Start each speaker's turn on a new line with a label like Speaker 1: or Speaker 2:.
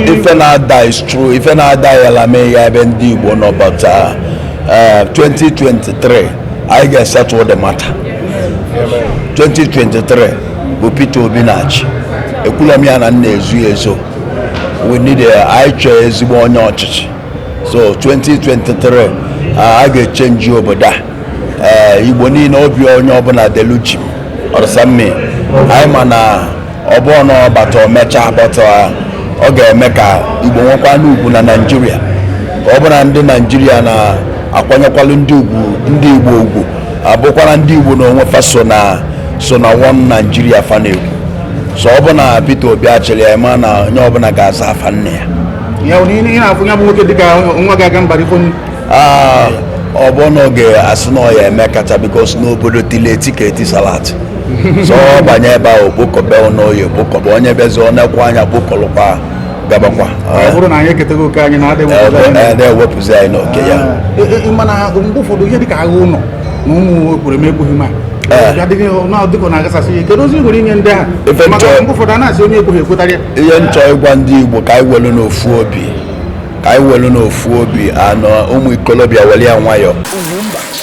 Speaker 1: Ife na-ada is true. Ife na-ada ya la mee ya ebe ndị Igbo nọ, but 2023 anyị ga-esettle the matter. 2023 bụ Peter Obi na-achị. Ekwula m ya na m na-ezu ezo. We need anyị chọọ ezigbo onye ọchịchị. So 2023 a ga-echange obodo a. Igbo niile, obi onye ọbụla delu ji ọrụsammi anyị, ma na ọ bụ na ọ bata, o mechaa, bata, ọ ga-eme ka Igbo nwekwa n'ugwu na Naijiria, ka ọ bụ na ndị Naijiria na-akwanyekwalụ ndị ugwu, ndị Igbo ugwu, abụkwara ndị Igbo na onwe fa so na one Nigeria fa na-ekwu. So ọ bụ na Peter Obi achịrị ya, ma na onye ọbụla ga-aza afa nne ya.
Speaker 2: Ya bụ na ihe na-afụ ya bụ nwoke dịka nwa ga-aga mba rifo.
Speaker 1: Aa, ọ bụ na oge asị na ọ ya eme kacha, because n'obodo tili eti ka eti salad. So ọ banye ebe ahụ, kpokọbe n'oyi, kpokọbe onye bịazi, ọ nekwa anya, kpokọlụkwa, gabakwa.
Speaker 2: Ọ bụrụ na anyị eketaghị oke anyị na-adịghị.
Speaker 1: Na-ewepụzi anyị n'oke ya.
Speaker 2: Mana mgbe ụfọdụ, ihe dịka agha ụlọ na ụmụ ekwere ekweghị ma bịa dịghị na dịka ọ na-agasasị ihe. Kedu ozi ị nwere inye ndị ahụ?
Speaker 1: Ife
Speaker 2: maka mgbe ụfọdụ a na-asị onye ekweghị ekwetara ya.
Speaker 1: Ihe nchọ ịgwa ndị Igbo, ka anyị welu n'ofu obi, ka anyị welu n'ofu obi anọ. Ụmụ ikolobịa, were ya nwayọọ.